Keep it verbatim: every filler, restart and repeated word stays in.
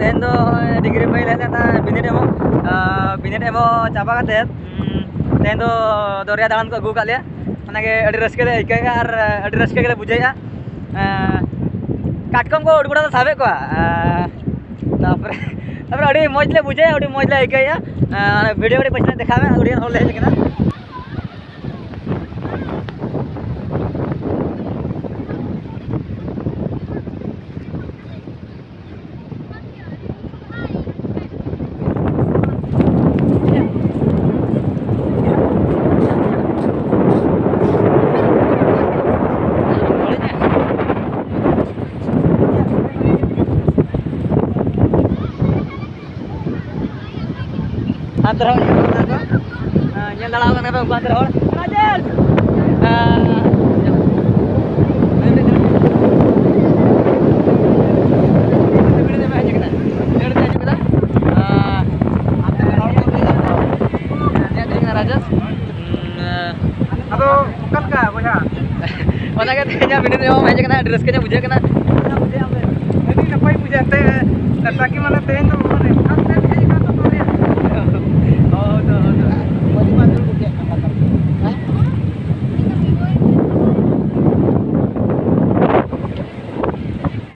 ᱛᱮᱦᱮᱧ ᱫᱚ ᱱᱚᱜᱼᱚᱭ ᱰᱤᱜᱽᱨᱤ ᱵᱚᱭ ᱞᱮ ᱦᱮᱡ ᱞᱮᱱᱟ ᱵᱤᱱᱤᱰ ᱮᱢᱚᱜ᱾ ᱟᱨ ᱵᱤᱱᱤᱰ ᱮᱢᱚᱜ ᱪᱟᱵᱟ ᱠᱟᱛᱮᱫ, ᱩᱸ, ᱛᱮᱦᱮᱧ ᱫᱚ ᱫᱚᱨᱭᱟ ᱫᱟᱬᱟᱱ ᱠᱚ ᱟᱹᱜᱩ ᱟᱠᱟᱫ ᱞᱮᱭᱟ᱾ ᱚᱱᱟᱜᱮ ᱟᱹᱰᱤ ᱨᱟᱹᱥᱠᱟᱹ ᱞᱮ ᱟᱹᱭᱠᱟᱹᱣᱮᱫᱼᱟ ᱟᱨ ᱟᱹᱰᱤ ᱨᱟᱹᱥᱠᱟᱹ ᱜᱮᱞᱮ ᱵᱩᱡᱷᱟᱹᱣᱮᱫᱼᱟ᱾ ᱮᱸ, ᱠᱟᱴᱠᱚᱢ ᱠᱚ ᱟᱹᱰᱤ ᱜᱚᱴᱟ ᱞᱮ ᱥᱟᱵᱮᱫ ᱠᱚᱣᱟ᱾ ᱮᱸ, ᱛᱟᱨᱯᱚᱨᱮ, ᱛᱟᱨᱯᱚᱨᱮ ᱟᱹᱰᱤ ᱢᱚᱡᱽ ᱞᱮ ᱵᱩᱡᱷᱟᱹᱣᱮᱫᱼᱟ, ᱟᱹᱰᱤ ᱢᱚᱡᱽ ᱞᱮ ᱟᱹᱭᱠᱟᱹᱣᱮᱫᱼᱟ᱾ ᱮᱸ, ᱚᱱᱟ ᱵᱷᱤᱰᱤᱭᱳ ᱠᱟᱹᱴᱤᱡ ᱯᱟᱪᱷᱞᱟ ᱫᱮᱠᱷᱟᱣ ᱢᱮ, ᱟᱹᱰᱤ ᱜᱟᱱ ᱦᱚᱲ ᱞᱮ ᱦᱮᱡ ᱟᱠᱟᱱᱟ᱾ ᱦᱟᱱᱛᱮ ᱨᱮᱦᱚᱸ ᱧᱮᱞ ᱠᱟᱱᱟ ᱠᱚ᱾ ᱦᱮᱸ, ᱧᱮᱞ ᱫᱟᱲᱮᱭᱟᱜ ᱠᱟᱱᱟ ᱯᱮ ᱩᱱᱠᱩ ᱦᱟᱱᱛᱮ ᱨᱮ ᱦᱚᱲ᱾ ᱨᱟᱡᱮᱥ! ᱦᱮᱸ, ᱧᱮᱞ ᱢᱮ᱾ ᱵᱷᱤᱲ ᱫᱚᱢᱮ ᱦᱮᱡ ᱟᱠᱟᱱᱟ᱾ ᱫᱟᱹᱲ ᱛᱮ ᱦᱤᱡᱩᱜ ᱠᱟᱱᱟ᱾ ᱦᱮᱸ, ᱦᱟᱱᱛᱮ ᱨᱮ ᱦᱚᱲ ᱠᱚ ᱞᱟᱹᱭ ᱮᱫᱟ᱾ ᱧᱮᱞ ᱤᱫᱤ ᱠᱟᱱᱟ ᱨᱟᱡᱮᱥ᱾ ᱦᱮᱸ, ᱟᱫᱚ ᱚᱠᱟ ᱞᱮᱠᱟ ᱵᱚᱭᱦᱟ? ᱚᱱᱟᱜᱮ ᱛᱮᱦᱮᱧᱟᱜ ᱵᱷᱤᱰᱤᱭᱳ ᱨᱮ ᱦᱮᱡ ᱟᱠᱟᱱᱟ, ᱟᱹᱰᱤ ᱨᱟᱹᱥᱠᱟᱹ ᱧᱚᱜ ᱵᱩᱡᱷᱟᱹᱜ ᱠᱟᱱᱟ᱾ ᱟᱹᱰᱤ ᱱᱟᱯᱟᱭ ᱵᱩᱡᱷᱟᱹᱜᱼᱟ ᱛᱮ, ᱛᱟᱠᱤ ᱢᱟᱱᱮ ᱛᱮᱦᱮᱧ ᱫᱚ